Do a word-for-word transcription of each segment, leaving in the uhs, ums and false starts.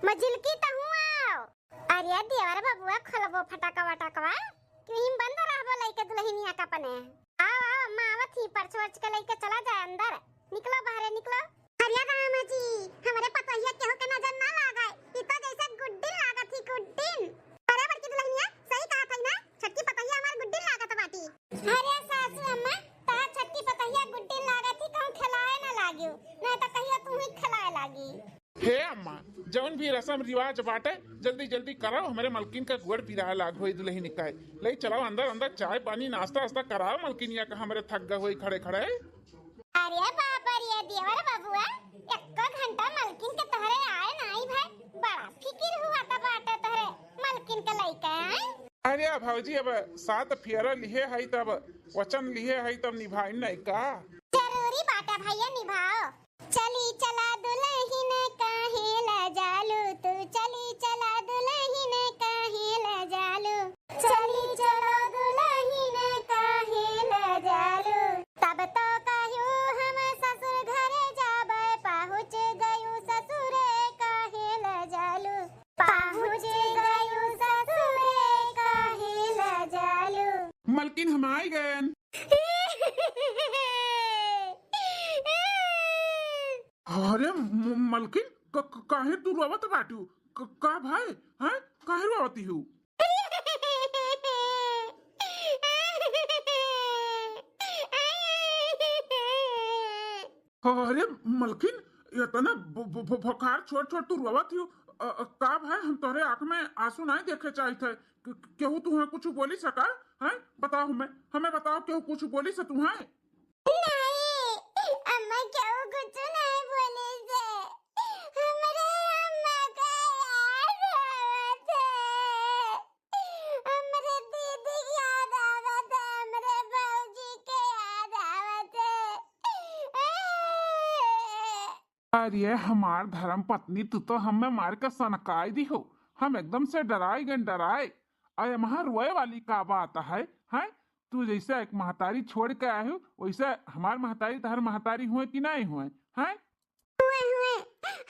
मझिलकी तहूँ आओ। अरे देवर बबुआ, खोलबो फटाका वटाकवा, कि वहीं बंद रहबो लइके दुलहिनिया का अपने? आओ, आओ, अम्मा आवत ही, पर्च वर्च के लइके चला जाए अंदर। निकलो बहरे, निकलो। अरे राम जी, हमरे पतोहिया केहू के नजर ना लागे, ई तो जैसे गुड्डिन लागत ही, गुड्डिन। अरे बड़की दुलहिनिया, सही कहत हई ना, छोटकी पतोहिया हमार गुड्डिन लागत बाटी। अरे सासू अम्मा, तहार छोटकी पतोहिया गुड्डिन लागत ही, कहूँ खेलाए ना लागियो, नहीं तो कहियो तू ही खेलाए लागी। हे अम्मा, जौन भी रसम रिवाज बाटे, जल्दी जल्दी कराओ, हमरे मलकिन का गोड़ पिराए लाग होई दुलहिन का। ले चलाओ अंदर, अंदर चाय पानी नाश्ता वास्ता कराओ मलकिनिया का, हमरे थक गए होई खड़े खड़े। अरे बाप रे देवर बबुआ, एको घंटा मलकिन के तोहरे आए नाई भए, बड़ा फिकिर हुआ था बाटे तोहरे मलकिन के लइके आए। अरे भौजी, अब सात फेरा लिहे हई तब वचन लिहे हई तब निभाई नहीं का? जरूरी बाटे भैया, निभाओ। चली चला दुलहिन काहे लजालू तू, चली चला दुलहिन काहे लजालू, चली चला दुलहिन काहे लजालू। तब तो कहियो हम ससुर घरे जाबे, पहुँच गयू ससुरे काहे लजालू, पहुँच गयू ससुरे काहे लजालू। मलकिन हम आई गयन। अरे म-, मलकिन, क-, क-, काहे तू रोवत बाटू? क-, का भाई, हैं? काहे रोवती हू? अरे मलकिन, इतना ब-, ब-, ब-, बुखार छोड़ छोड़ तू रोवत हू? अ, अ, का भाई, हम तोहरे आँख में आंसू नहीं देखे चाहित है। क-, क-, केहू तुहें कुछ बोली सका? हैं? बताओ हमें, हमें बताओ, केहू कुछ बोली से तुहें? नहीं, अम्मा केहू कुछ नहीं बोली से। हमरे अम्मा का याद आवत है। हमरे दीदी के याद आवत है, हमरे भौजी के याद आवत है। अरे हमार धर्म पत्नी, तू तो हमें मार के सनकाई दी हो। हम एकदम से डराई गन, डराए। अरे, वहाँ रोए वाली का बात है, हैं? तू जैसे एक महतारी छोड़ के आए हो, वैसे हमार महतारी तहर महतारी हुए कि नहीं हुए, हैं? हुए, हुए,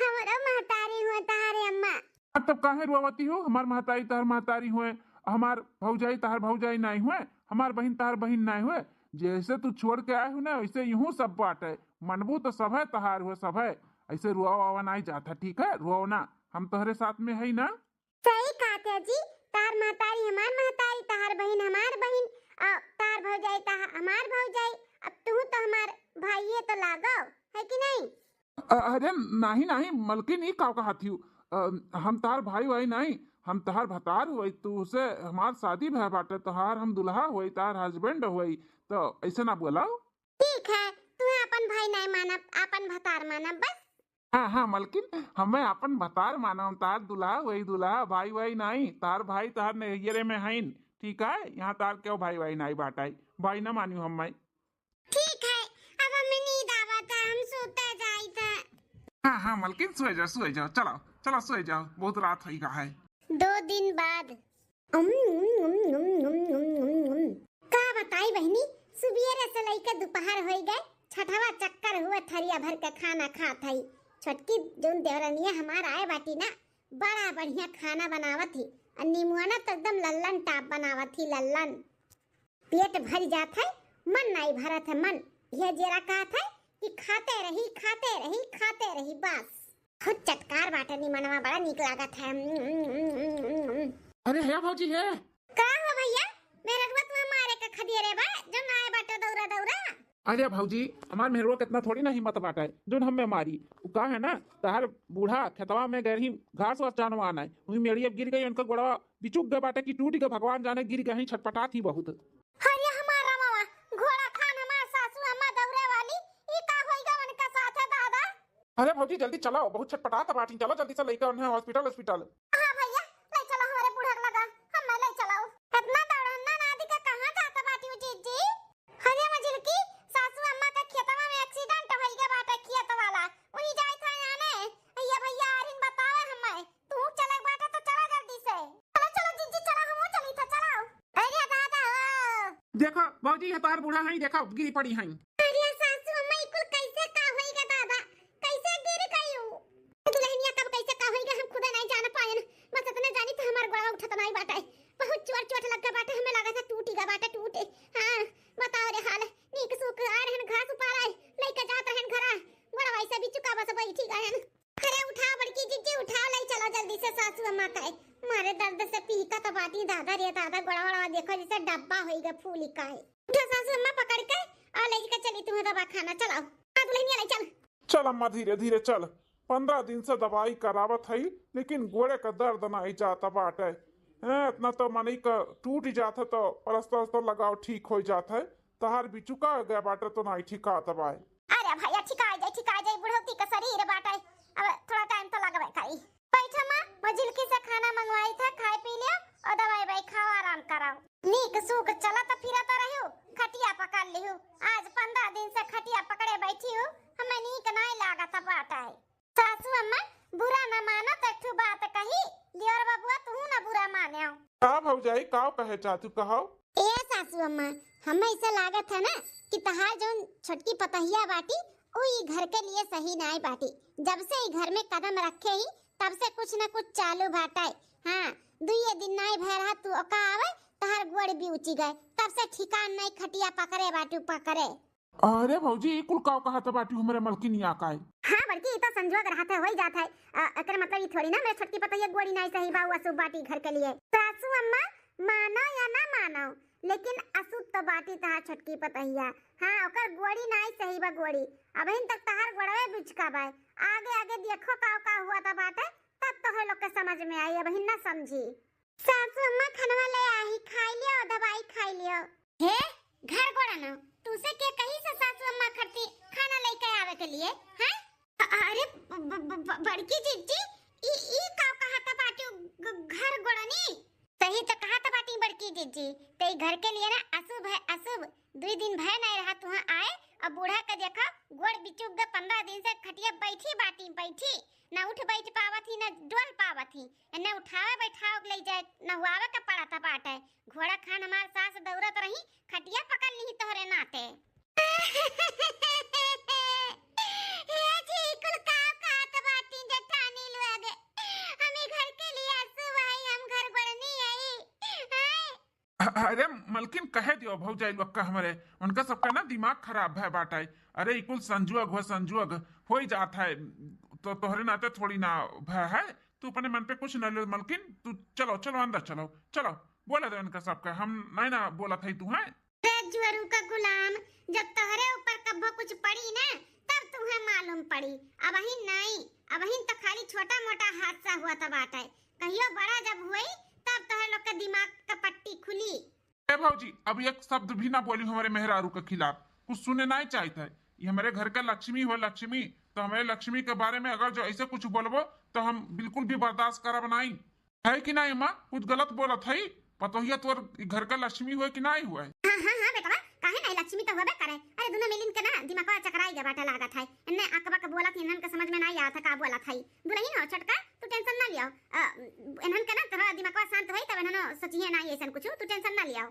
हमरो महतारी हुए तहारे अम्मा। अब तब काहे रोवती हो? हमार महतारी तहर महतारी हुए, हमार भौजाई तहर भौजाई नहीं हुए, हमार बहिन तहर बहिन नहीं हुए। जैसे तू छोड़ के आए हो ना, वैसे यूं सब बाटे। मनबू तो सब है तहार हुए, सब है। ऐसे रोवा वावा नहीं जाता, ठीक है? रोवा ना, हम तोहरे साथ में है ना। सही कहत है जी, तहार महतारी हमार महतारी, तहार बहिन हमार बहिन, अ, तहार भौजाई तहा-, हमार भौजाई। अब तू तो हमार भाइये तो लागो, है कि नहीं? अ-, अरे नहीं, नहीं, मलकिन, ई का कहत हियो? अ, हम तहार भाई वाई नहीं, हम तहार भतार हुई, तू से हमार शादी भय बाटे, तहार हम दुल्हा हुई, तहार husband हुई, तो ऐसे ना बोलाओ। ठीक है, तू अपन भाई नहीं मानब, अपन भतार मानब बस। हाँ, हाँ, मलकिन, हमें अपन भतार मानब, तार दुल्हा वही दुल्हा, भाई, भाई नहीं, तार भाई तार नैहरे में हईन, ठीक है? यहाँ तार क्यों भाई, भाई नहीं बाटाई, भाई ना मानियो हमें। ठीक है, अब हमें नींद आवत है, हम सोते जाइत है। हाँ, हाँ, मलकिन, सोए जाओ, सोए जाओ, चलो, चलो, सोए जाओ, बहुत रात होई गा है। दो दिन बाद। उम, उम, उम, उम, उम, उम, उम, उम। का बताई बहिनी, सुबेरे से लइके दोपहर होई गए, छठवा चक्कर हुआ, थरिया भर के खाना खात हई। छोटकी जौन देवरनिया हमार आए बाटी ना, बड़ा बढ़िया खाना बनावत ही, और निमुआना तो एकदम लल्लन टाप बनावत ही, लल्लन। पेट भर जात है, मन नहीं भरत है, मन। यह जेरा कहत है कि खाते रही, खाते रही, खाते रही, बस। बहुत चटकार बाटे निमनवा, बड़ा नीक लागत है। अरे हे भौजी हे। का हो भैया, मेहररुआ तुम्हें मारे का खदियरे बा, जो ना आए बाटे दौरा दौरा। अरे भौजी, हमार मेहररुआ कितना थोड़ी ना हिम्मत बाटे, जोन हमें मारी। उ का है ना, तहार बूढ़ा खेतवा में गए रही घास वास जानवा आना है, वही मेड़ी अब गिर गई, उनका गोड़वा बिचुक गए बाटे कि टूट गए, भगवान जाने गिर गए, छटपटात ही बहुत। अरे हमार रामावा, घोड़ा खान हमार सासू अम्मा दौरे वाली, ई का होई गवन का साथ है दादा? अरे भौजी, जल्दी चलाओ, बहुत छटपटात बाटी, चलो जल्दी से लइका उन्हें hospital, hospital। हाँ भैया, ले चलो हमारे बूढ़ा के लगा, हम मैं ले चलाओ। इतना दौड़न्ना नादी का कहाँ जाता बाटी उ जीजी? अरे मझिलकी, सासू अम्मा का खेतवा में accident होई गया बाटे खेत वाला, वही जाए था जाने। भैया, भैया, आरिन बतावे हमें, तू चले बाटे तो चला जल्दी से। चलो, चलो जीजी, चलो, हमहू चली था, चलाओ। अरे दादा हो। देखो भौजी, ये तोहर बूढ़ा है, देखो गिरी पड़ी है। अरे सासू अम्मा, ई कुल कैसे का होई गा दादा, कैसे गिर गई उ? दुल्हनिया कब कैसे का होई गा, हम खुदा नहीं अरे दादा रे दादा, गोड़ा वोड़ा देखो जैसे डब्बा होइगा फूली का है। उठा सासू अम्मा पकड़ के और ले के चली तुम्हें दवा खाना, चलाओ। हाँ दुल्हनिया ले चल। चल अम्मा, धीरे धीरे चल। पन्द्रह दिन से दवाई करावत हई, लेकिन गोड़े का दर्द नाई जात बाटे। हैं, इतना तो मनई का टूट जात है तो प्लास्टर उस्टर लगाओ, ठीक हो जात है। तहार बिचुका गया बाटे तो नाई ठिकात बाय। अरे भैया, ठिकाई जाई, ठिकाई जाई, बुढ़ौती का शरीर बाटे, अब थोड़ा टाइम तो लगबे करी। बैठो माँ, मझिलकी से खाना मंगवाई था, खाए पी लियो और दवाई वाई खाओ, आराम कराओ। नीक सूख चलत फिरत रहू, खटिया पकड़ लिहू। आज पन्द्रह दिन से खटिया पकड़े बैठी हूँ, हमें नीक नाई लागत बाटे। सासू अम्मा, बुरा न मानो तो एक ठो बात कही, दियोर बबुआ तू न बुरा माने। का भौजाई, का कहे चाहतू, कहो। ए सासू अम्मा, हमें ऐसा लागत है ना कि तहार जौन छोटकी पतहिया बाटी, उ ई घर के लिए सही नाई बाटी। जब से ई घर में कदम रखे ही, तब से कुछ न कुछ चालू बाटे। हाँ, दुइये दिन नाई भय रहा तू ओका आवे, तहार गोड़ बिउची गए, तब से ठिकान नाई, खटिया पकड़े बाटू पकड़े। अरे भौजी, ई कुल काव कहत बाटी हमरे मलकिनिया का? हाँ बड़की, ई तो संजोग रहत है, होई जात है। अ, एकर मतलब ई थोड़ी ना मेरे छोटकी पतोहिया गोड़ी नाई सही बा, उ अशुभ बाटी घर के लिए। सासू अम्मा, मानो या ना मानो, लेकिन अशुभ तो बाटी तहार छोटकी पतोहिया। हाँ, ओकर गोड़ी नाई सही बा गोड़ी। अबहिन तक तहार गोड़वे बिचका बा। आगे आगे देखो का का हुआ था बाटे, तब तोहरे लोग के समझ में आई, अबहिन ना समझी। सासू अम्मा, खानवा ले आही, खाई लियो, दवाई खाई लियो। हे, घर गोड़नो, तुसे के कही से सासू अम्मा खरती खाना लेके आवे के लिए, हैं? अ-, अरे, ब-, ब-, ब-, बड़की जिज्जी, ई, ई का कहत बाटू, घ-, घर गोड़नी? सही तो कहत बाटी बड़की जिज्जी, ते ई घर के लिए ना अशुभ है, अशुभ। दुई दिन भय नहीं रहा तुहाँ आए, अब बूढ़ा के देखा, गोड़ बिचुक गए, पन्द्रह दिन से खटिया बैठी बाटी, बैठी, ना उठ बैठ पावत ही, ना डोल पावत ही। एन्ने उठावे बैठावे के ले जाए, नहुआवे के पड़त बाटे। घोड़ा खान हमार सास दौड़त रही, खटिया पकड़ ली तोहरे नाते। हे जी, कुल का कहत बाटी जेठानी लोग? हम ई घर के लिए अशुभ हई, हम घर गोड़नी हई। हैं? अ-, अरे मलकिन, कहे दियो भौजाई लोग का हमरे, उनका सबका ना दिमाग खराब भय बाटे। अरे ई कुल संजुअग हो, संजुअग होई जात है, तो तोहरे नाते थोड़ी ना भय है। तू अपने मन पे कुछ न ले मलकिन, तू चलो, चलो अंदर चलो, चलो, बोले दे उनका सबका, हम नहीं ना बोलत है तू है। रे जुअरू का गुलाम, जब तोहरे ऊपर कब्बो कुछ पड़ी ना, तब तुहे मालूम पड़ी। अबहिन नाई, अबहिन तो खाली छोटा मोटा हादसा हुआ था बाटे, कहियो बड़ा जब हुई, तब तोहरे लोग के दिमाग का पट्टी खुली। ए भौजी, अब एक शब्द भी ना बोली हमरे मेहरारू के खिलाफ, कुछ सुने नाई चाहित है। ये हमरे घर का लक्ष्मी हो, लक्ष्मी, तो हमरे लक्ष्मी के बारे में अगर जो ऐसे कुछ बोलबो तो हम बिल्कुल भी बर्दाश्त करब नाई। है कि नाई अम्मा? कुछ गलत बोलत है? पतोहिया तोर ई घर का लक्ष्मी हुए कि नाई हुए? हाँ, हाँ, हाँ बेटवा, काहे नाई, लक्ष्मी तो होबे करे। अरे दोनों मिलिन के ना दिमागवा चकराई गया बाटे लागत है। इन्ने अकबक बोलत ही, इन्हन के समझ में नाई आवत है का बोलत है। दुल्हन हो छोटका, तू tension ना लियो। अ, इन्हन के ना थोड़ा दिमागवा शांत होई तब इन्हन सोचिए नाई ऐसन कुछ, तू tension ना लियो।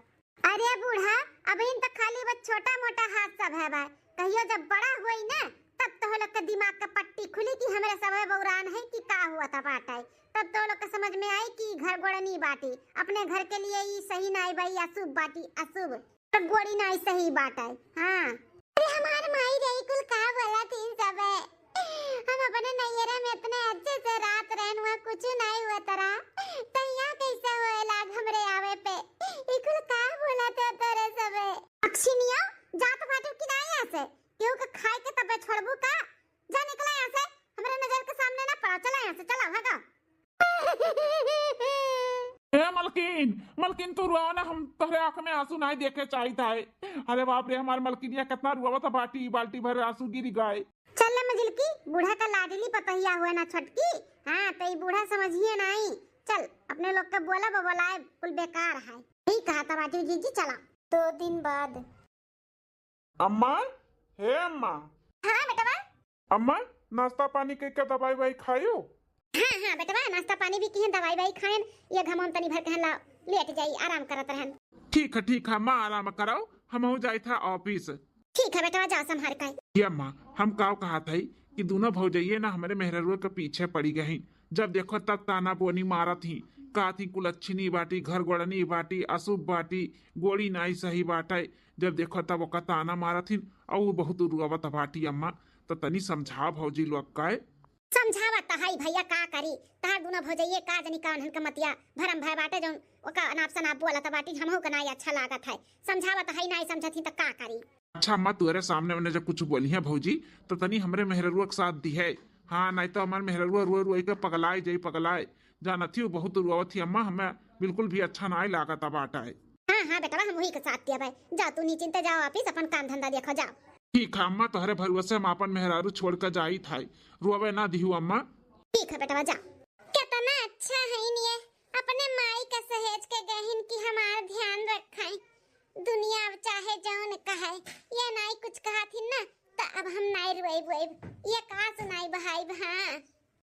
अरे बूढ़ा, अबहिन तो खाली बस छोटा मोटा हादसा भय बा, कहियो जब बड़ा होई ना, तब तोह लोग के दिमाग का पट्टी खुली कि हमरे सभे बौरान है कि का हुआ था बाटे। तब तोह लोग के समझ में आई कि घर गोड़नी बाटी, अपने घर के लिए ई सही नाई बा, ई अशुभ बाटी, अशुभ। तो गोड़ी नाई सही बाटे। हाँ। अरे हमार माई रे, ई कुल का बोला थी सबे? हम अपने नैहरा में इतने अच्छे से रात रहन, हुआ कुछ नाई हुआ तरा, तो यहाँ कैसे होए लाग हमरे आवे पे? ई कुल का बोला था तोरे सबे? अक्षिनिया, जात बाटू कि ना यहाँ से? केहू के खाए के तबे छोड़बू का? जा निकला यहाँ से, हमरे नजर के सामने ना पड़ा, चला यहाँ से, चला भागा। ए मलकिन, मलकिन तू रोवा ना, हम तोहरे आँख में आंसू नाई देखे चाहित है। अरे बाप रे, हमार मलकिनिया कितना रोवत बाटी, बाल्टी भर आंसू गिर गए। चल ले मझिलकी, बूढ़ा का लाडली पतोहिया हुए ना छोटकी। हाँ, तो ई बूढ़ा समझिए नाई। चल, अपने लोग के बोला बबलाए कुल बेकार है। ठीक कहा था बाटी जीजी, चला। दो दिन बाद। अम्मा, हे अम्मा। हाँ बेटवा। अम्मा, नाश्ता पानी कइके दवाई वाई खायो? हाँ, हाँ बेटवा, नाश्ता पानी भी किहें, दवाई वाई खाएन, ये घमौन तनी भर कहन ला, लेट जाई, आराम करत रहन। ठीक है, ठीक है, अम्मा आराम कराओ, हमहू जाई था office। ठीक है बेटवा, जाओ संभार के। ये अम्मा, हम काव कहा था कि दोनों भौजइये ना हमरे मेहररुआ के पीछे पड़ी गई, जब देखो तब ताना बोनी मारत ही, कहत ही कुलच्छिनी बाटी, घर गोड़नी बाटी, अशुभ बाटी, गोड़ी नाई सही बाटे। जब देखो तब ओका ताना मारत ही, और वो बहुत रुआवत बाटी अम्मा, तो तनी समझाओ भौजी लोग का। समझावत त हई भइया, का करी? तहार दुनो भौजइये का जनी कवन हन के मतिया भरम भय बाटे, जउन ओका अनाप सनाप बोलत बाटी, हमहू के नाई अच्छा लागत है। समझावत हई, नाई समझत ही त का करी? अच्छा अम्मा, तुहरे सामने ओने जब कुछ बोलिहैं भौजी, त तनी हमरे मेहररुआ के साथ दिहे। हाँ, नाई त हमार मेहररुआ रोए रोए के पगलाए जाई, पगलाए। जानत ही, बहुत रोवत ही अम्मा, हमें बिल्कुल भी अच्छा नाई लागत बाटे। हाँ, हाँ बेटवा, हम वही के साथ दिया भाई। जाओ तू निचिंते जाओ ऑफिस, अपन काम धंधा देखो, जाओ। ठीक है अम्मा, तोहरे भरोसे हम आपन मेहरारू छोड़ के जाइत है, रोवे ना दिहू अम्मा। ठीक है बेटवा, जा। कितना अच्छा है ये, अपने माई का सहेज के गहिन की हमार ध्यान रखे। दुनिया अब चाहे जौन कहे, ये नाई कुछ कहा थी ना, त अब हम नाई रोइब वोइब, ये का सुनाई बहाइब, हाँ।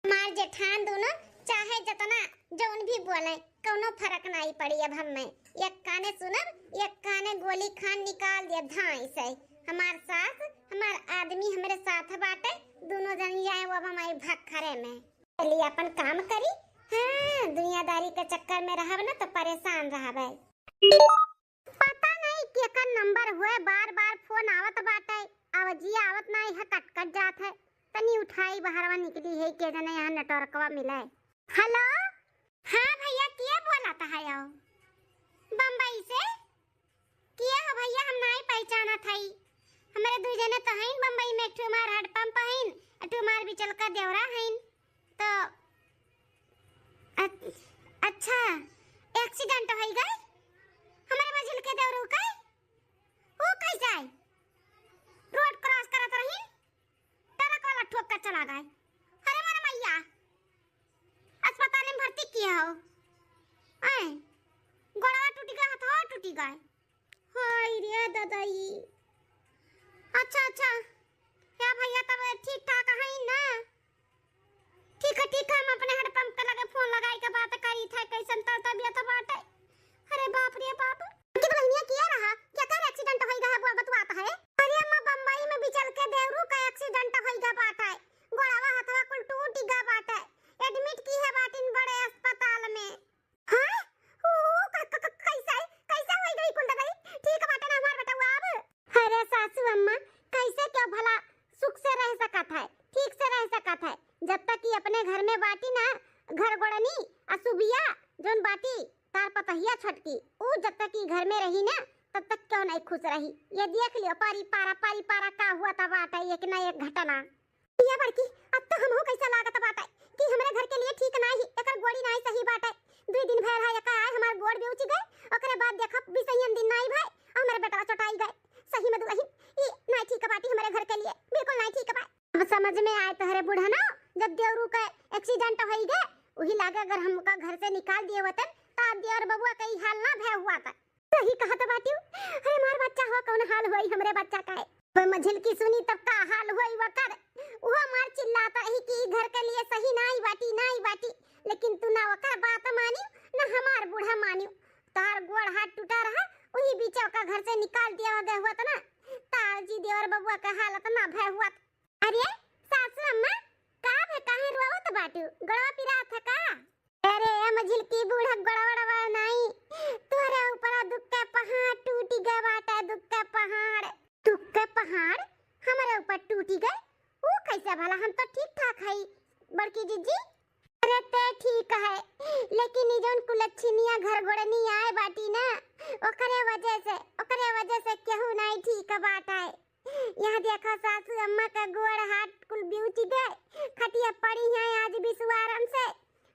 हमार जेठान दोनों चाहे जतना जौन भी बोले, कौनो फर्क नाई पड़ी। अब हमें एक काने सुनब, एक काने गोली खान निकाल दिया धाई से। हमार सास, हमार आदमी हमरे साथ बाटे, दोनों जनी जाए वो अब हमारी भखरे में। चलिए अपन काम करी। हाँ, दुनियादारी के चक्कर में रहब ना तो परेशान रहबे। पता नहीं केकर नंबर हुए, बार बार फोन आवत बाटे, आवाजिया आवत नाई है, कट कट जात है। तनी उठाई, बहरवा निकली है, के जने यहाँ नेटवर्कवा मिले। हेलो, हाँ भइया, के बोलत है? आओ बम्बई से। के हो भइया, हम नाई पहचानत हई। हमरे दुई जने तो हईन बम्बई में, एक ठो हमार हेडपंप हईन, एक ठो हमार बिचलका देवरा हईन। तो अ-, अच्छा, एक्सीडेंट होई गए हमरे मझिल के देवरू के? वो कैसे आई? रोड क्रॉस करत रही, ट्रक वाला ठोक कर चला गए। अरे मोर मैया, अस्पताल में भर्ती किया हो। आए, गोड़वा टूटी गए, हथवा टूटी गए। हाय रे दादाई। अच्छा, अच्छा। या भइया, तब ठीक ठाक है ना? ठीक है, ठीक है, हम अपने हेडपंप के लगे फोन लगाई के बात करी थे, कैसन तो तबियत बाटे। अरे बाप रे बाप। की दुल्हनिया किया रहा? क्या कर एक्सीडेंट होई गया है, बोल बतुआत है? अरे अम्मा, बम्बई में बिचल के देवरू का एक्सीडेंट होई गया बाटे। गोड़वा हथवा कुल टूट गया बाटे। एडमिट की है बाटिन बड़े अस्पताल में। हाँ? ऊ, ऊ, क-, क-, क-, कैसे, कैसे होई गई कुल दवाई? ठीक बाटे ना हमार बेटवा अब? अरे सासू अम्मा, कैसे क्यों भला सुख से रह सकत है, ठीक से रह सकत है? जब तक कि अपने घर में बाटी ना, घर गोड़नी, आ सुबिया, जौन बाटी, तार पतहिया छोटकी, ऊ जब तक कि घर में रही ना, तब तक क्यों नहीं खुश रही? ये देख लियो, पारी पारा, पारी पारा का हुआ था बाटे, एक ना एक घटना। ये बड़की, अब तो हमहू कैसा लागत बाटे कि हमरे घर के लिए ठीक नाई ही, एकर गोड़ी नाई सही बाटे। दुई दिन भर है एका आए, हमार गोड़ बेउची गए, ओकरे बाद देखब बिसैयन दिन नाई भाई, हमरे बेटवा चोटाई गए। सही में दुलहिन, ई नाई ठीक बाटी हमरे घर के लिए, बिल्कुल नाई ठीक बा। अब समझ में आए तोहरे बुढ़नो, जब देवरू का एक्सीडेंट होई गए, वही लागे अगर हमका घर से निकाल दिए होतन, तो अब देवर बबुआ के ई हाल ना भय हुआ था। सही कहत बाटिउ। अरे हमार बच्चा हो, कौन हाल होई हमरे बच्चा का है? वो मझिल की सुनी तब का हाल होई वकर। वो मार चिल्लात रही कि ई घर के लिए सही नाई बाटी, नाई बाटी। लेकिन तू ना वकर बात मानिउ, ना हमार बूढ़ा मानिउ। तार गोड़ हाथ टूटा रहा, वही बीच ओका घर से निकाल दिया गया हुआ था ना। तार जी देवर बबुआ का हालत ना भय हुआ था। अरे सासू अम्मा, का भे, काहे रोवत बाटू? गोड़वा पिरात है का? अरे ए मझिल की बूढ़ा, गोड़वा वड़वा नाई, तोहरे ऊपर दुख के पहाड़ टूटी गए बाटे, दुख के पहाड़। दुख के पहाड़ हमरे ऊपर टूटी गए? वो कैसे भला? हम तो ठीक ठाक हई बड़की जिज्जी। अरे ते ठीक है, लेकिन ई जौन कुलच्छिनिया घर गोड़नी आए बाटी ना, ओकरे वजह से, ओकरे वजह से केहू नाई ठीक बाटे। यहाँ देखा सासू अम्मा का गोड़ हाथ कुल बिउच गए, खटिया पड़ी है आज बिसुआरन से।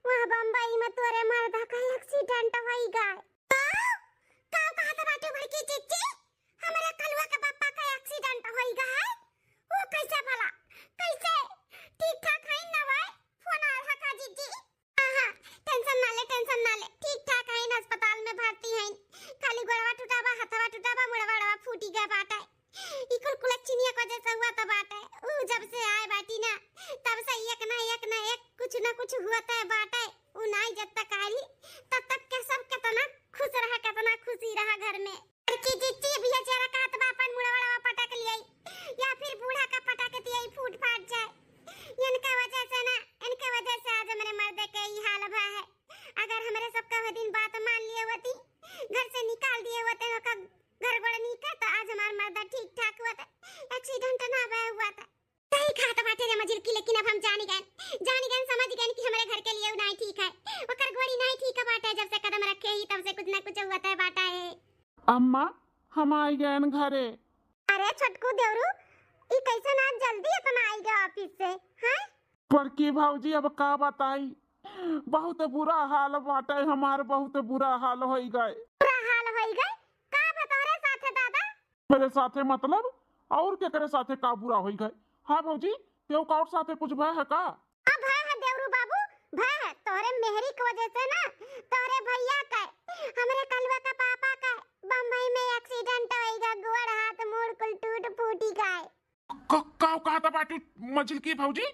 वहाँ बम्बई में तोरे मर्दा का एक्सीडेंट होई गए। का? का कहत बाटे बड़की चिच्ची? हमरे कलुआ के पापा का एक्सीडेंट होई गए? वो कैसे भला? कैसे? ठीक ठाक है ना भाई? फोन आल है का जिज्जी? हाँ, हाँ, टेंशन ना ले, टेंशन ना ले, ठीक ठाक है, अस्पताल में भर्ती है। खाली गोड़वा टूटा बा, हथवा टूटा बा, मुड़वा वड़वा फूटी गया बाटे। ई कुल कुलच्छिनिया के वजह से हुआ तो बाटे। ऊ जब से आए बाटी ना, तब से एक ना एक ना एक कुछ ना कुछ हुआ तो बाटे। ऊ नाई जब तक आई, तब तक के सब कितना खुश रहा, कितना खुशी रहा घर में। बड़की जिज्जी भी जरा कहत बा अपन मुड़वा वड़वा पटक लियाई, या फिर बूढ़ा का पटक दियाई, फूट फाट जाए। इनके वजह से ना, इनके वजह से आज हमरे मर्दे के ई हाल भा है। अगर हमरे सबका वह दिन बात मान लिए होती, घर से निकाल दिए होते, ओका घर गोड़नी का, तो आज हमार मर्दा ठीक ठाक हुआ था, एक्सीडेंट ना भय हुआ था। सही कहत बाटे रे मझिलकी, लेकिन अब हम जानी गए, गन, समझ गन कि हमरे घर के लिए उ नाई ठीक है। ओकर गोड़ी नाई ठीक बाटे, जब से कदम रखे ही तब से कुछ ना कुछ हुआ तय बाटा है। अम्मा, हम आई गयन घरे। अरे छोटकू देवरू, ई कैसन आज जल्दी अपना आई गए ऑफिस से, हैं? बड़की भौजी, अब का बताई, बहुत बुरा हाल बाटे हमार, बहुत बुरा हाल होई गए। बुरा हाल होई गए? का बा तोहरे साथे दादा? मेरे साथे मतलब? और केकरे साथे का बुरा होई गए? हाँ भौजी, केहू का और साथे कुछ भय है का? हाँ भय है देवरू बाबू, भय है। तोहरे मेहरी के वजह से ना, तोहरे भैया का, हमरे कलुआ का पापा का बम्बई में एक्सीडेंट होई गए, गोड़ हाथ मूड़ कुल टूट फूटी गए। क-, का कहत बाटू मझिलकी भौजी?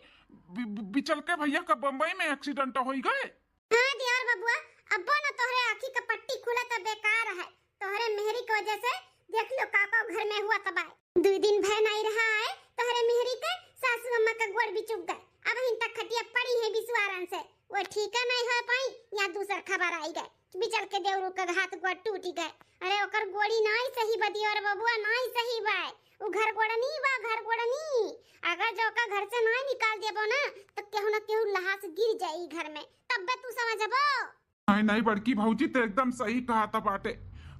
बि-, बि-, बिचलके भैया का बम्बई में एक्सीडेंट होई गए? हाँ दियर बबुआ, अब्बो न तोहरे आँखी का पट्टी खुलत बेकार है। तोहरे मेहरी के वजह से देख लो का का घर में हुआ तबाह। दुई दिन भय नाई रहा है तोहरे मेहरी के, सासू अम्मा का गोड़ बिचुक गए। अबहिन तक खटिया पड़ी है बिसुआरन से, वो ठीक नाई हो पाई या दूसर खबर आई गए। बिचलके देवरू का हाथ गोड़ टूटी गए। अरे ओकर गोड़ी नाई सही बा दियर बबुआ, नाई सही बा। उ घर गोड़नी बा, घर गोड़नी। अगर जो ओका घर से नाई निकाल देबो ना, तो केहू ना केहू लहास गिर जाई घर में, तब्बे तू समझबो। नाई, नाई बड़की भौजी, ते एकदम सही कहत बाटे।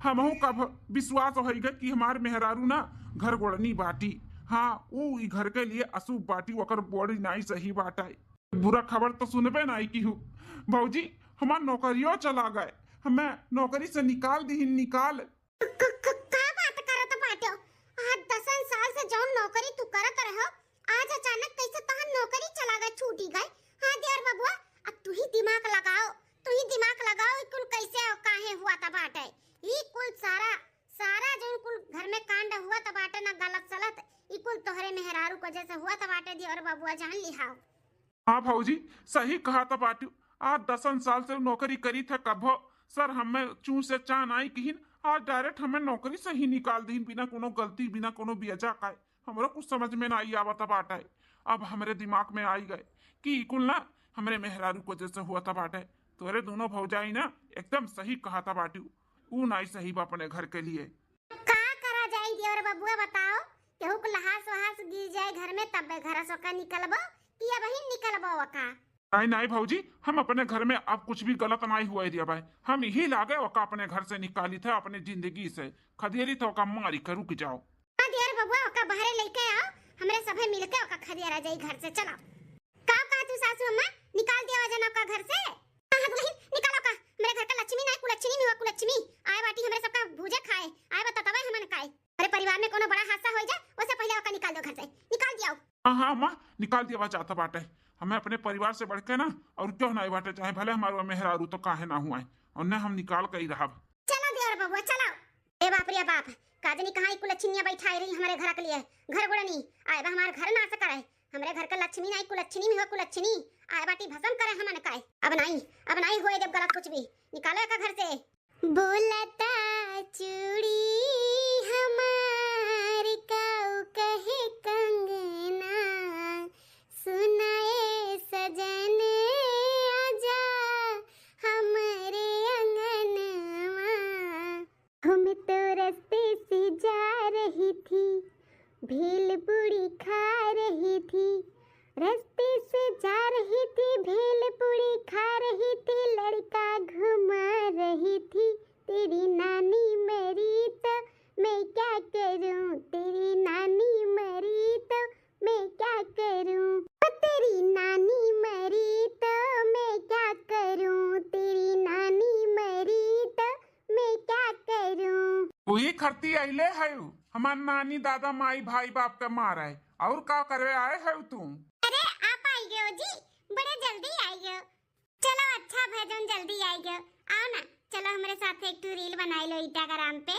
हमहू का भ-, विश्वास होई गए कि हमार मेहरारू ना घर गोड़नी बाटी। हाँ, उ ई घर के लिए अशुभ बाटी, ओकर गोड़ी नाई सही बाटे। बुरा खबर तो सुनबे नाई की हूँ। भौजी, हमार नौकरियो चला गए, हमें नौकरी से निकाल दीहिन, निकाल। क-, क-, का बात करत बाटो? आज दसन साल से जौन नौकरी तू करत रहो, आज अचानक कैसे तहन नौकरी चला गए, छूटी गए? हाँ देवर बबुआ, अब तू ही दिमाग लगाओ, तू ही दिमाग लगाओ, ई कुल कैसे और काहे हुआ त बाटे? ई कुल सारा, सारा जौन कुल घर में कांड हुआ त बाटे ना, गलत सलत, ई कुल तोहरे मेहरारू को जैसे हुआ त बाटे देवर बबुआ, जान लिहाओ। हाँ भौजी, सही कहत बाटू। आज दसन साल से नौकरी करी थे, कभो सर हमें चूं से चाह नाई किहिन, आज डायरेक्ट हमें नौकरी से ही निकाल दीन, बिना कोनो गलती, बिना कोनो बियजा का। हमरो कुछ समझ में नाई आवत बाटे। अब हमरे दिमाग में आई गए कि ई कुल ना हमरे मेहरारू को जैसे हुआ था बाटे। तोरे दोनों भौजाई ना एकदम सही कहत बाटू, ऊ नाई सही बा अपने घर के लिए। का करा जाई देवर बबुआ बताओ, केहू के लहास वहास गिर जाए घर में तब घर से ओका निकलबो कि अबहिन निकलबो ओका? नाई, नाई भौजी, हम अपने घर में अब कुछ भी गलत नाई हुए दिया भाई। हम यही लागे ओका अपने घर से निकाली थे, अपने जिंदगी से खदेरी थे ओका मारी के, रुक जाओ। हाँ देवर बबुआ, ओका बाहरे लेके आओ, हमरे सभे मिलके ओका खदेरा जाई घर से। चलो, का कहा तू सासू अम्मा, निकाल दिया जाना ओका घर से? हाँ, हाँ, दुल्हन, निकालो का, मेरे घर का लक्ष्मी नाई, कुलच्छनी में हुआ कुलच्छनी आए बाटी, हमरे सबका भूजे खाए आए, बता तबे हमन काए। अरे परिवार में कोनो बड़ा हादसा हो जाए, उससे पहले ओका निकाल दो घर से, निकाल दिया। हाँ, हाँ अम्मा, निकाल दिया जाता बाटे। हमें अपने परिवार से बढ़ के ना और क्यों ना बाटे, चाहे भले हमारे मेहरारू तो काहे ना हुआ है, और न हम निकाल के ही रहब। चलो देवर बबुआ, चलो। ए बाप रे बाप, का जनी कहाँ ई कुलच्छिनिया बैठाई रही हमरे घर के लिए। घर गोड़नी, आए बा हमार घर नाश करे। हमरे घर का लक्ष्मी नाई कुलच्छिनी में हो कुलच्छिनी। आए बाटी भसम करे हमन काए। अब नाई, अब नाई होए देब गलत कुछ भी। निकालो एका घर से। बोलता चूड़ी हमार काऊ कहे कंगना, सुनाए सजन आजा हमरे अंगनवा। हम तो रस्ते से जा रही थी, भेलपूड़ी खा रही थी, रस्ते से जा रही थी, भेलपूड़ी खा रही थी, लड़का घुमा रही थी। तेरी नानी मरी तो मैं क्या करूं, तेरी नानी मरी तो मैं क्या करूं, ओ तेरी नानी मरी तो मैं क्या करूं, तेरी नानी मरी तो मैं क्या करूं। वही खरती अइले हयू, हमार नानी, दादा, माई, भाई, बाप के मारे, और का करवे आए हयू तू? अरे आप आई गयो जी, बड़े जल्दी आई गयो। चलो अच्छा भय जौन जल्दी आई गयो। आओ ना, चलो हमरे साथ एक ठो रील बनाई लो Instagram पे।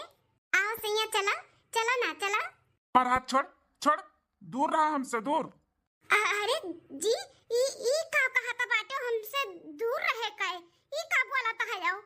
आओ सैया, चलो, चलो ना, चलो। हमार हाथ छोड़, छोड़, दूर रहा हमसे, दूर। अ-, अरे जी, ई, ई का कहत बाटे, हमसे दूर रहे काहे? ई का बोलत है आओ?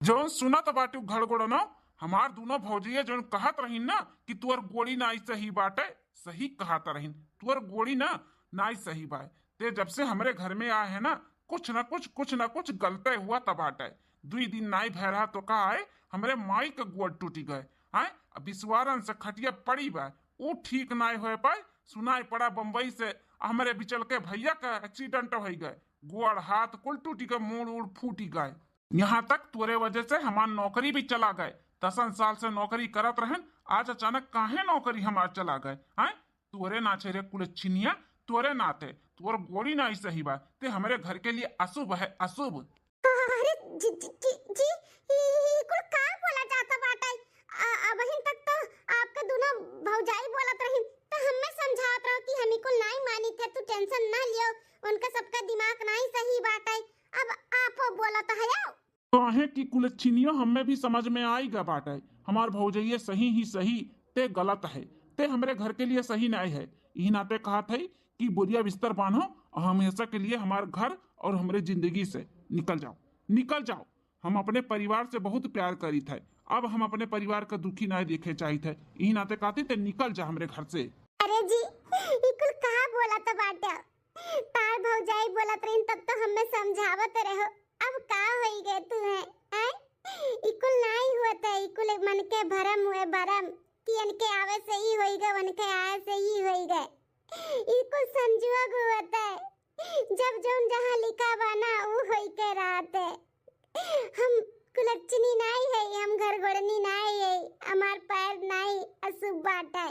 जौन सुनत बाटू घड़गोड़नो, हमार दोनों भौजिया जौन कहत रही ना कि तुअर गोड़ी नाई सही बाटे, सही कहत रही, तुअर गोड़ी ना नाई सही बाय। ते जब से हमरे घर में आए है ना, कुछ ना कुछ, कुछ ना कुछ गलते हुआ त बाटे। दुई दिन नाई भय रहा तो का आए, हमरे माई के गोड़ टूटी गए। आए, अब बिसवारन से खटिया पड़ी बा, ऊ ठीक नाई होए पाए, सुनाई पड़ा बम्बई से हमरे बिचल के भैया का एक्सीडेंट होई गए। गोड़ हाथ कुल टूटी गए, मूड़ उड़ फूटी गए। यहाँ तक तोरे वजह से हमार नौकरी भी चला गए। दसन साल से नौकरी करत रहन, आज अचानक काहे नौकरी हमार चला गए? हैं? तोरे नाते रे कुलच्छिनिया, तोरे नाते। तोर गोड़ी नाई सही बा, ते हमरे घर के लिए अशुभ है, अशुभ। अरे जी, जी, जी, जी, ई, ई कुल का बोला जाता बाटे? आ, अबहिन तक तो आपके दोनों भौजाई बोलत रही, तो हमें समझावत रहो कि हम ई कुल नाई मानी थे, तू tension ना लियो, उनका सबका दिमाग नाई सही बाटे। अब आपो बोलत है। काहे कि कुलच्छिनियो हमें भी समझ में आई गा बाटे, हमार भौजैया सही ही सही, ते गलत है, ते हमरे घर के लिए सही नाई है। यही नाते कहत है कि बोरिया बिस्तर बांधो और हमेशा के लिए हमार घर और हमरे जिंदगी से निकल जाओ, निकल जाओ। हम अपने परिवार से बहुत प्यार करीत है, अब हम अपने परिवार का दुखी नाई देखे चाहित है। यही नाते कहती ते निकल जा हमरे घर से। अरे जी, ई कुल का बोलत बाटे? तार भौजाई बोलत रही तब तो हमें समझावत रहो, अब का होई गए तू है? आय? ई कुल नाई हुआ था, ई कुल मन के भरम हुए, भरम कि इनके आवे से ही होई गए, उनके आए से ही होई गए। ई कुल संजोग हुआ था, जब जौन जहाँ लिखा बा ना, ऊ होई के रहत है। हम कुलच्छिनी नाई है, हम घर गोड़नी नाई है, हमार पैर नाई अशुभ बाटे।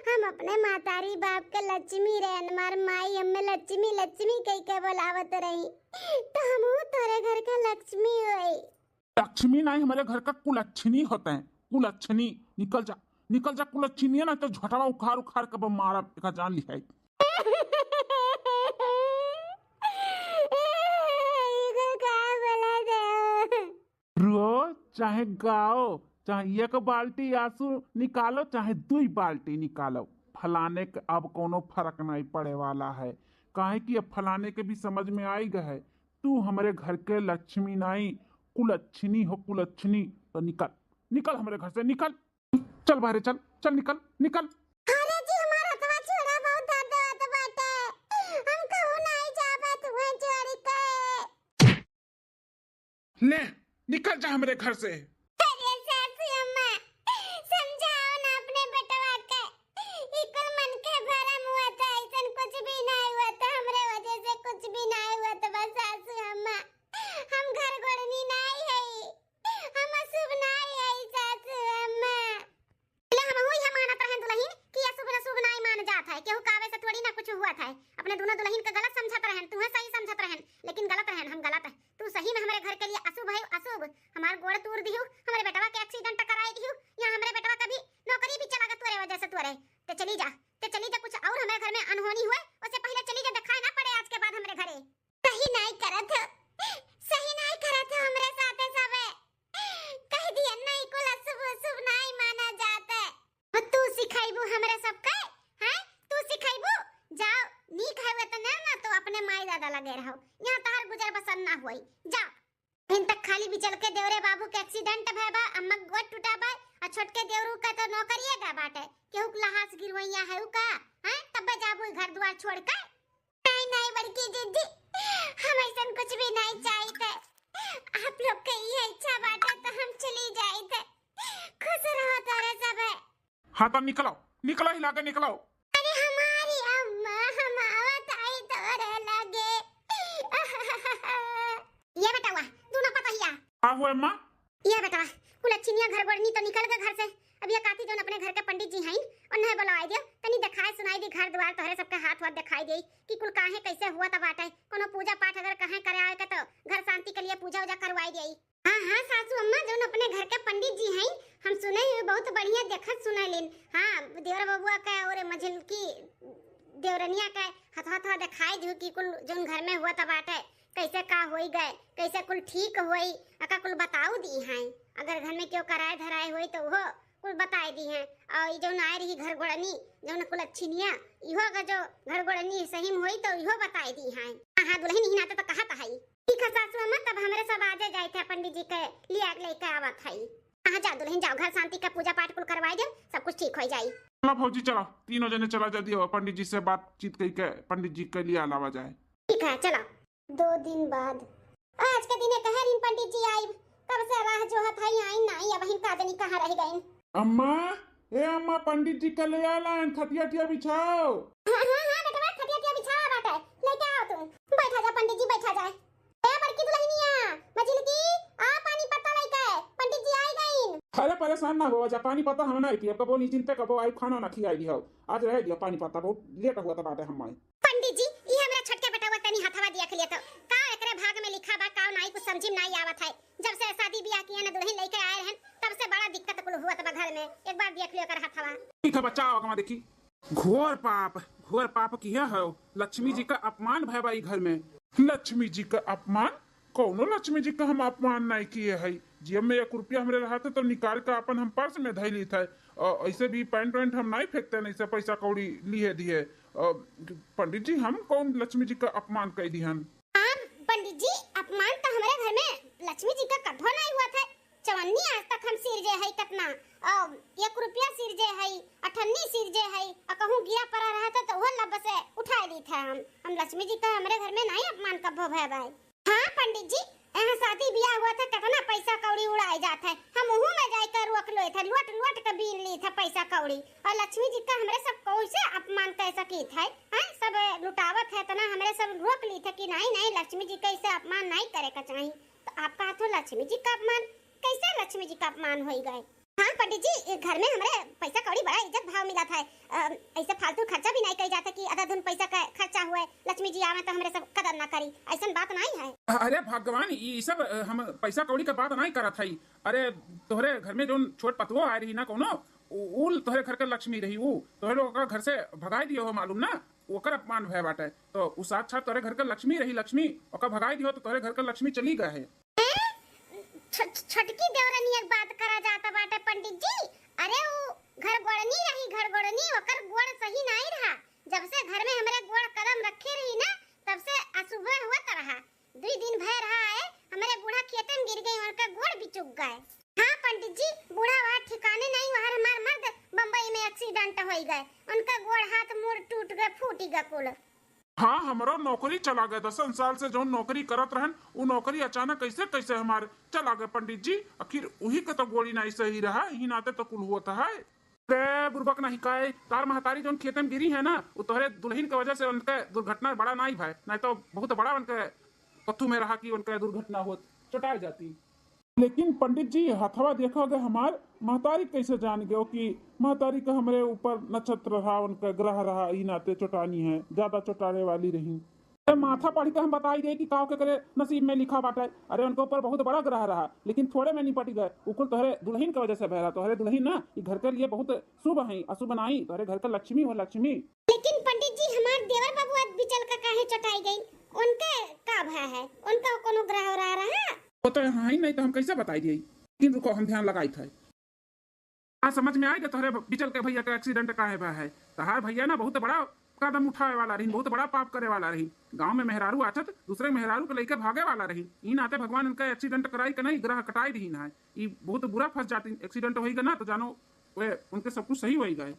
हम अपने मातारी बाप के लक्ष्मी रहन, हमार माई हमें लक्ष्मी, लक्ष्मी कह के बुलावत रही, तो हमहू तोरे घर के लक्ष्मी होई। लक्ष्मी नाई, हमरे घर का कुलच्छिनी होते हैं, कुलच्छिनी। निकल जा, निकल जा कुलच्छिनिया, ना तो झोटवा उखाड़ उखाड़ के बम मारब, एका जान लिहाई। ई कुल का बोला था? रो चाहे गाओ, चाहे एक बाल्टी आंसू निकालो, चाहे दुई बाल्टी निकालो, फलाने के अब कोनो फर्क नहीं पड़े वाला है। काहे कि अब फलाने के भी समझ में आई गए है, तू हमरे घर के लक्ष्मी नाई, कुलच्छिनी हो, कुलच्छिनी। तो निकल, निकल हमरे घर से, निकल। चल बाहरे, चल, चल, निकल, निकल। अरे जी, हमार हथवा छोड़ा, बहुत दर्द होत बाटे। हम कहूँ नाई जाबे, तुम्हें छोड़ी के। ले, निकल जा हमरे घर से। अरे सासू अम्मा, समझाओ ना अपने बेटवा के। ई कुल मन के भरम हुआ था, ऐसन कुछ भी नाई हुआ था, हमरे वजह से कुछ भी नाई हुआ था। बस सासू अम्मा, हम घर गोड़नी नाई है, हम अशुभ नाई है सासू अम्मा। ले हमहू इहे मानत रहेन दुलहिन कि अशुभ अशुभ नाई मान जात है, केहू का आवे से थोड़ी ना कुछ हुआ था। अपने दोनों दुलहिन के गलत समझत रहेन, तुहे सही समझत रहेन, लेकिन गलत रहेन, हम गलत है। तू सही में हमरे घर के लिए अशुभ है, अशुभ। हमार गोड़ तूर दिहू, हमरे बेटवा के accident कराई दिहू, यहाँ हमरे बेटवा का भी नौकरी भी चला गया तोरे वजह से, तोरे। ते चली जा, ते चली जा, कुछ और हमरे घर में अनहोनी हुए, उससे पहले चली जा, दिखाई ना पड़े आज के बाद हमरे घरे। सही नाई करत हो, सही नाई करत हो हमरे साथे सबे। कह दिया नाई कुल अशुभ अशुभ नाई माना जात है। अब तू सिखाइबू हमरे सबके, हैं? तू सिखाइबू? जाओ, नीक है वो तो ना, ना तो अपने माई दादा लगे रहो। यहाँ तहार गुजर बसर ना होई। जाओ। इन तक खाली बिचल के देवरे बाबू के accident भय बा, अम्मा के गोड़ टूटा बा, आ छोटके देवरू का तो नौकरिए गा बाटे। केहू के लहास गिरवैया है उ का? हैं? तब्बे जाबू घर दुआर छोड़ के? नहीं, नहीं, बड़की जीजी, हम ऐसन कुछ भी नहीं चाहित है। आप लोग के ये इच्छा बाटे तो हम चली जाइत है। खुश रहो तोरे सब है। हाँ, तो निकलो, निकलो, हिला के निकलो। अरे हमारी अम्मा, हम आवत आई तोरे लगे। ये बेटवा, तू ना पतहिया। का हुआ अम्मा? ये बेटवा, कुल अच्छिनिया घर गोड़नी तो निकल गए घर से। अब ये काथी जौन अपने घर के पंडित जी हईन, उन्हें बुलवाई दियो, तनी देखाई सुनाई दी घर द्वार, तोहरे सबके हाथ वाथ देखाई दे कि कुल काहे कैसे हुआ त बाटे। कोनो पूजा पाठ अगर कहे करावे के तो घर शांति के लिए पूजा उजा करवाई दे। हाँ, हाँ, सासू अम्मा, जौन अपने घर के पंडित जी हईन, हम सुने ही बहुत बढ़िया देखत सुने लेन। हाँ, देवर बबुआ के और मझिलकी देवरनिया के हथवा हथवा देखाई दियो कि कुल जौन घर में हुआ त बाटे, कैसे का होई गए, कैसे कुल ठीक होई, अका कुल बताऊ दी हैं। अगर घर में केहू कराए धराए होई तो वो कुल बताए दी हैं। और ई जौन आए रही घर गोड़नी, जौन कुल अच्छिनिया, इहो अगर जो घर गोड़नी सही में होई तो इहो बताए दी हैं। हाँ, हाँ, दुलहिन ही नाते तो कहत है। ठीक है सासू अम्मा, तब हमरे सब आजे जाइत है, पंडित जी के लिया लेके आवत है। हाँ, जा दुलहिन जाओ, घर शांति का पूजा पाठ कुल करवाई दे, सब कुछ ठीक हो जाई। चलो भौजी, चलो, तीनों जने चला जल्दी, पंडित जी से बातचीत कई के पंडित जी के लिया लावा जाए। ठीक है, चलो। दो दिन बाद। आज के दिने कहे रिन पंडित जी आइब, कब से राह जोहत हई, आई नाई, अबहिन का जनी कहाँ रह गइन। अम्मा, ए अम्मा, पंडित जी के ले आ लाइन, खटिया खटिया बिछाओ। हाँ, हाँ, हाँ, बेटवा, खटिया खटिया बिछावा बाटे, लेके आओ तू। बैठा जा पंडित जी, बैठा। परेशान ना हो जा, पानी पत्ता हम ना पियब, कबो नहीं चिंता, कबो आई खाना ना खियाई दियो। आज रह दियो पानी पत्ता, बहुत लेट हुआ तो बात है हम आए। पंडित जी, ई हमरा छोटका बेटवा तनी हथवा दिया के लिए तो का एकरे भाग में लिखा बा, का नाई, कुछ समझी में नाई आवत है। जब से शादी ब्याह किए ना दुल्हन लेके आए रहन, तब से बड़ा दिक्कत कुल हुआ तब घर में। एक बार देख लियो कर हथवा। ठीक है बच्चा, आओ कमा देखी। घोर पाप, घोर पाप किया है, लक्ष्मी जी का अपमान भय बा ई घर में। लक्ष्मी जी का अपमान? कौनो लक्ष्मी जी का हम अपमान नहीं किए है। जेब में एक रुपया हमरे रहत है तो निकाल के अपन हम पर्स में धई लीत है। अ, ऐसे भी पैंट वैंट हम नहीं फेंकते, नहीं से पैसा कौड़ी लिए दिए। अ, पंडित जी, हम कौन लक्ष्मी जी का अपमान कर दिहन? हाँ पंडित जी, अपमान तो हमारे घर में लक्ष्मी जी का कभो नहीं हुआ था। चवन्नी आज तक हम सिरजे है कतना, अ, एक रुपया सिरजे है, अठन्नी सिरजे है, अ कहूँ गिरा पड़ा रहा था तो वो लब से उठाए ली था हम। हम लक्ष्मी जी का हमरे घर में नहीं अपमान कभो भय भाई। हाँ पंडित जी, यहाँ शादी ब्याह हुआ था, कितना पैसा कौड़ी उड़ाए जात है। हम उहू में जाकर रोक लो थे, लोट लोट के बीन ली था पैसा कौड़ी। और लक्ष्मी जी का हमरे सब कैसे अपमान कर सकी थे, हैं? सब लुटावत है तना, हमरे सब रोक ली थे कि नहीं नहीं, लक्ष्मी जी का ऐसे अपमान नहीं करे का चाहिए। तो आपका हाथों लक्ष्मी जी का अपमान, कैसे लक्ष्मी जी का अपमान होई गए? हाँ पंडित जी, घर में हमरे पैसा कौड़ी बड़ा इज्जत भाव मिला था। अ, ऐसे फालतू खर्चा भी नहीं कही जाता कि अदर धुन पैसा का खर्चा हुए, लक्ष्मी जी आवे तो हमरे सब कदर ना करी, ऐसन बात नहीं है। अरे भगवान, ई सब, अ, हम पैसा कौड़ी का बात नहीं करत हई। अरे तोहरे घर में जोन छोट पतुओ आए रही ना कोनो, उ, उ तोहरे घर के लक्ष्मी रही, उ तोहरे लोग ओकरा घर से भगाई दियो हो मालूम ना, ओकर अपमान भय बाटे। तो उ साक्षात तोहरे घर के लक्ष्मी रही, लक्ष्मी, ओकर भगाई दियो तो तोहरे घर के लक्ष्मी चली गए है। हैं? छ-, छ-, छोटकी देवरनी एक बात करा जाता बाटे पंडित जी। अरे उ घर गोड़नी रही, घर गोड़नी, ओकर गोड़ सही नहीं रहा। जब से घर में हमरे गोड़ कदम रखे रही ना, तब से अशुभ हुआ रहा। दुई दिन भय रहा है, हमरे बूढ़ा खेते में गिर गई, उनका गोड़ बिचुक गए। हाँ पंडित जी, बूढ़ा वहाँ ठिकाने नहीं, वहाँ हमार मर्द बम्बई में एक्सीडेंट हो गए, उनका गोड़ हाथ मुड़ टूट गए, फूट गए कुल। हाँ, हमरो नौकरी चला गए। दसन साल से जौन नौकरी करत रहन, उ नौकरी अचानक कैसे कैसे हमार चला गए पंडित जी। आखिर उही के तो गोड़ी नहीं सही रहा, इही नाते तो कुल हुआ है। रे बुड़बक नहीं काय, तार महतारी जौन खेते में गिरी है ना, उ तोहरे दुल्हन के वजह से उनके दुर्घटना बड़ा नहीं भाई, नहीं तो बहुत बड़ा उनके पत्थू में रहा कि उनके दुर्घटना होत, चोटाई जाती। लेकिन पंडित जी, हथवा देखा गए हमार महतारी कैसे जान गयो कि महतारी का हमरे ऊपर नक्षत्र रहा, उनका ग्रह रहा, ई नाते चोटानी है, ज्यादा चोटाने वाली रही। ए, माथा पढ़ के हम बताई दे कि काव के करे नसीब में लिखा बाटे। अरे उनके ऊपर बहुत बड़ा ग्रह रहा, लेकिन थोड़े में निपट गए। उ कुल तोहरे दुल्हन के वजह से भय रहा। तोहरे दुल्हन ना, ई घर के लिए बहुत शुभ है, अशुभ नाई। तोहरे घर के लक्ष्मी हो, लक्ष्मी। लेकिन पंडित जी, हमार देवर बबुआ बिचल का काहे चोटाई गई? उनके का भय है? उनका कोनो ग्रह रहा रहा? वो तो यहाँ ही नहीं, तो हम कैसे बताई दिए? लेकिन रुको, हम ध्यान लगाई थे। आज समझ में आएगा तोहरे बिचल के भैया का एक्सीडेंट काहे बा है। तहार भैया ना बहुत बड़ा कदम उठावे वाला रही, बहुत बड़ा पाप करे वाला रही। गांव में मेहरारू आछत दूसरे मेहरारू के लेके भागे वाला रही। ई नाते भगवान उनका एक्सीडेंट कराई के नहीं, ग्रह कटाई रही ना है। ई बहुत बुरा फंस जाती, एक्सीडेंट होई ना तो जानो वे उनके सब कुछ सही होई गए।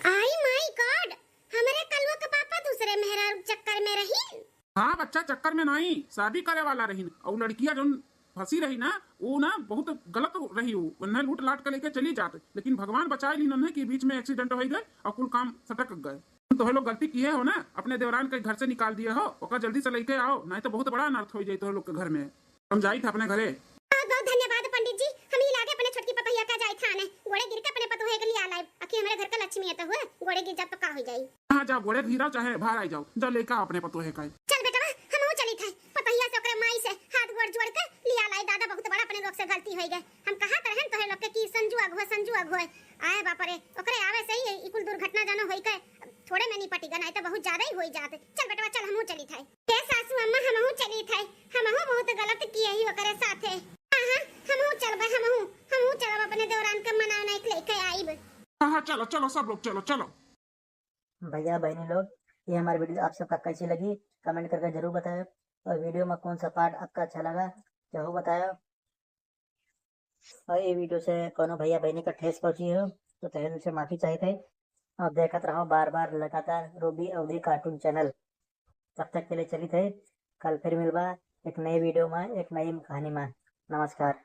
आई माय गॉड, हमरे कलुआ के पापा दूसरे मेहरारू के चक्कर में रही। हाँ बच्चा, चक्कर में नहीं, शादी करे वाला रही। और लड़किया जौन फंसी रही ना, वो ना बहुत गलत रही, वो उन्हें लूट लाट के लेके चली जात, लेकिन भगवान बचाए ली उन्हें कि बीच में एक्सीडेंट हो गए और कुल काम सटक गए। तोहे लोग गलती किए हो ना, अपने देवरान के घर से निकाल दिए हो, ओका जल्दी से लेके आओ, नहीं तो बहुत बड़ा अनर्थ हो जाए तोहे लोग के घर में। हम जाई थे अपने घरे। बहुत बहुत धन्यवाद पंडित जी, हम ही लागे अपने छोटकी पतोहिया का जाई थाने, गोड़े गिर के अपने पतोहे के लिया लाइब, आखिर हमारे घर का लक्ष्मी है तो हुए, गोड़े गिर जाब तो का हो जाई। हाँ, जाओ, गोड़े गिराओ, चाहे बाहर आई जाओ, जाओ, लेके आओ अपने पतोहे का। चल बेटवा, हमहू चली थे, पतोहिया से ओकरे माई से हाथ गोड़ जोड़ के लिया लाई। दादा, बहुत बड़ा अपने लोग से गलती हो गए। हम कहा तो रहन तोहे लोग के कि संजू अगुआ, संजू अगुआ। आए बाप रे, ओकरे आवे से ही ई कुल दुर्घटना जानो होई के, थोड़े में निपटी गए, नहीं तो बहुत ज्यादा ही होई जात। चल बेटवा, चल, हमहू चली थे। ए सासू अम्मा, हमहू चली थे, हमहू बहुत गलत किए ही ओकरे साथे। हाँ, हाँ, हमहू चलबे, हमहू, हमहू चलब अपने देवरान के मनावे नहीं लेके आईब। हाँ, हाँ, चलो, चलो, सब लोग चलो, चलो। भैया बहनी लोग, ये हमारी वीडियो आप सबका कैसी लगी, कमेंट करके जरूर बताएं। और वीडियो में कौन सा पार्ट आपका अच्छा लगा, जरूर बताएं। और ये वीडियो से कोनो भैया बहनी का ठेस पहुंची हो, तो तहे दिल से माफी चाहिए थे। और देखत रहो बार बार लगातार रूबी अवधी कार्टून चैनल। तब तक के लिए चली थे, कल फिर मिलबा एक नई वीडियो में, एक नई कहानी में। नमस्कार।